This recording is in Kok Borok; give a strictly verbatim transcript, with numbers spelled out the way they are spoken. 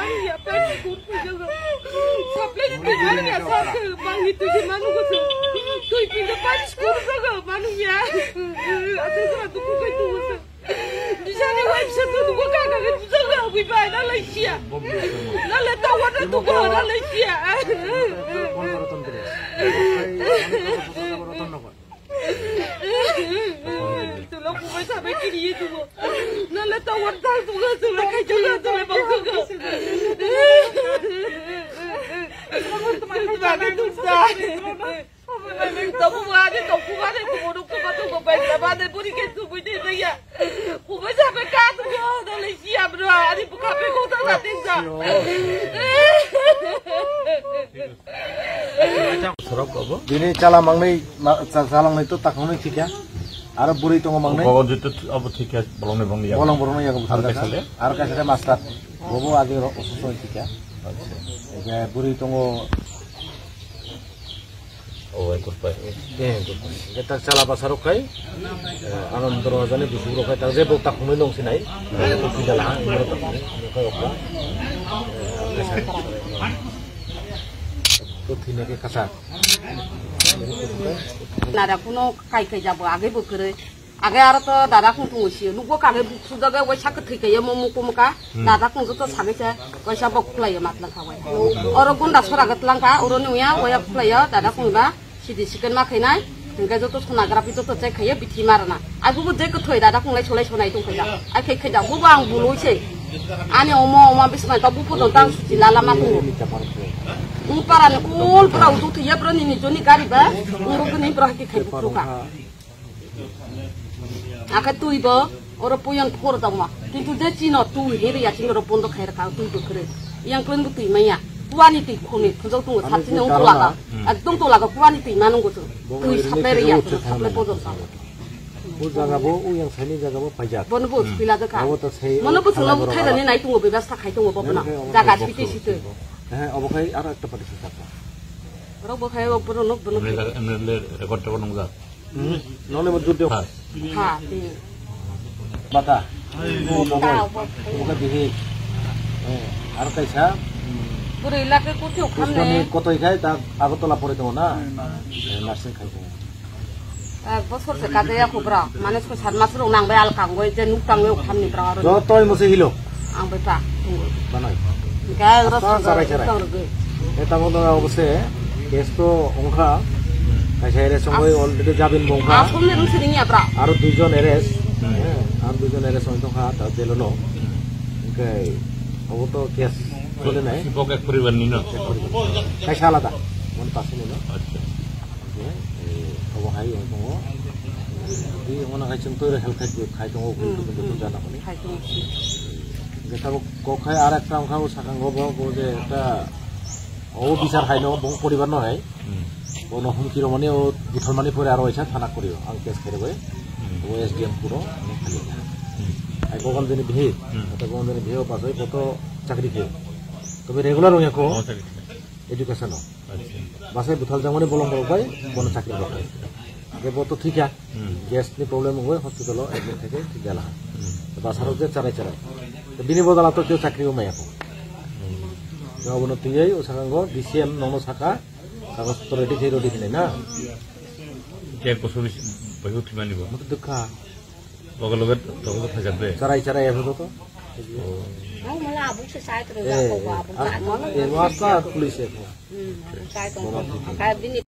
Ya, pani school pujago. Supply ni twi manu ya, sa, sa, bangni twi di manu go sa. Twi pinda pani school pujago, manu ya. Asa sa tu kukai tu sa. Di sa ni wai sa tu tu ka ka tu sa ka wi bai na lai sia. Na le ta wa na tu ko na lai sia. Tulok kubai sabai kiri ye tubo. Nale tawar tal tuga sule kai tuga sule bang tuga. Tabu wani tabu wani kubo duk tuba tuba bai sama de buri ke tubu de ya. Kubai sabai ka tuga dale siya bro. Ani buka pe kota lati sa. Sorok obo. Bini chala mangnwi ma-, cha-, chala mangnwi to takhungnwi thikya. Aro bwrwi tongo mangnwi. Obo jito th-, obo thikya, bolongni bolongni yago. Bolong bolongni yago bwthar jaka. Aro kaisa de? Aro kaisa de master. Bobo agi ro osusto thikya. Acha. Ege bwrwi tongo. Obo kurpai. Eh, kurpai. Ege tak chala basarok kai. Eh, ano dorwajani busuk rok kai tak je bo takhungnwi nong sinai. Ko pidala ha, ino takhungnwi. Ino kai okra. Eh, kaisa. To thine ke kasa. Nara kuno kai kai jabo age bo kwrwi. Age aro to dada khung thung si. Nugo kage buksu daga wai sak thwi kai mo muko muka. Hmm. Dada khung to sage cha wai sa bok khlai mat lang ka wai. Oro gunda sora gat lang ka oro ni ya wai khlai ya dada khung ba. Sidi siken ma khainai, hingke joto sonography joto check khaiye bithi marana. Ai bubu je kwthoi dada khunglai solai sonai tong khaida. Ai khai khaida bubu ang buloi se. Ani omo omo bismai to bubu don tang suchi lala ma tongo. Mu para ni kul pura utu thiye bro ni ni joni gari ba. Uru ni bro haki khai bukru ka. Ake twi bo oro puyan phor tongma. Kintu je chino twi hiri ya chino ro bondo khai rakha twi bo kre. Yang klen bo twi maya. Kuani twi khoni thujok tungo sat chini ung tola ka. Ekdom tola ka kuani twi manung go chung. Twi saple ri ya supply pojor sa. O jaga bo, o yang saini jaga bo paijak. Bono bo thila de ka. Abo to sai. Mono bo thangla uthai rani nai tungo bebas ta khai tungo bo bono. Jaga site site. Eh, obo khai aro ekta pati sita. Oro bo khai obo no bono. M L A, M L A record to nungja. Hmm. Nonle mo judde. Ha. Ha, hmm. Bata. Mo mo. Mo ka bihi. Eh, aro kaisa. Bwrwi lake kuthuk khamne. Kotoi khai ta Agartala pore tongo na. Eh, nursing khai tongo. Eh, bosor se kate ya kubra. Mane soi sat mas rok nang bai al kangoi je nuk tangoi khamni bra aro. Jotoi mo se hilo. Ang bai pa. Banai. Ga ro sa sarai sarai. Eta mo da obose. Case to ongkha, kaisa arrest ongwi already jabin bo ongkha. Aswk ni rung siring ya bra. Aro duijon arrest. Hmm. Eh, aro duijon arrest ong tongkha, ta jail-o no. Hingke obo to case chole nai. Bok ek poribar ni no? Ek poribar. Kaisa alada. Mon pasi ni no. Acha. Hingke, eh, obo hai ong tongo. Di omo na hai chwng twi help khai khai tongo, hmm, khai tongo. Khai tongo. Hingke tabuk kok khai ar ekta ongkha, o sakang go bo, bo je ekta, o bichar hai no, bo poribar no hai. Hmm. Bono humki rwmani o butharmani pore aro waisa thana kwrwi o. Ang case khairogwi. Hmm. O S D M kuro, ang khali. Hmm. Ai Gogon dini bihik. Hmm. Ata Gogon dini bihik o pasai boto chakri khe. Tobe regular wngya ko. Oh, chakri khe. Education o. Acha. Basai buthal jangmani bolong borok bai, bono chakri rok. Age boto thikya. Hmm. Gas ni problem wngwi hospital o admit thai khe thik jala. Hmm. Basarok je charai charai. Bini bodol to keu chakri o maya ko. Hmm. Abono tiyai o sakango D C M nono saka. Kagoj to ready khe ready hinai na. Ek bosor bisi, baibo thwimani bo. Moto dukha. Loge loge to ko phajak de. Charai charai abo to. Oh. Ang mala abu se sai to. Eh, ga ko abu. Ah, eh, wasta police e. Hmm, abu sai to. Mama. Ka bini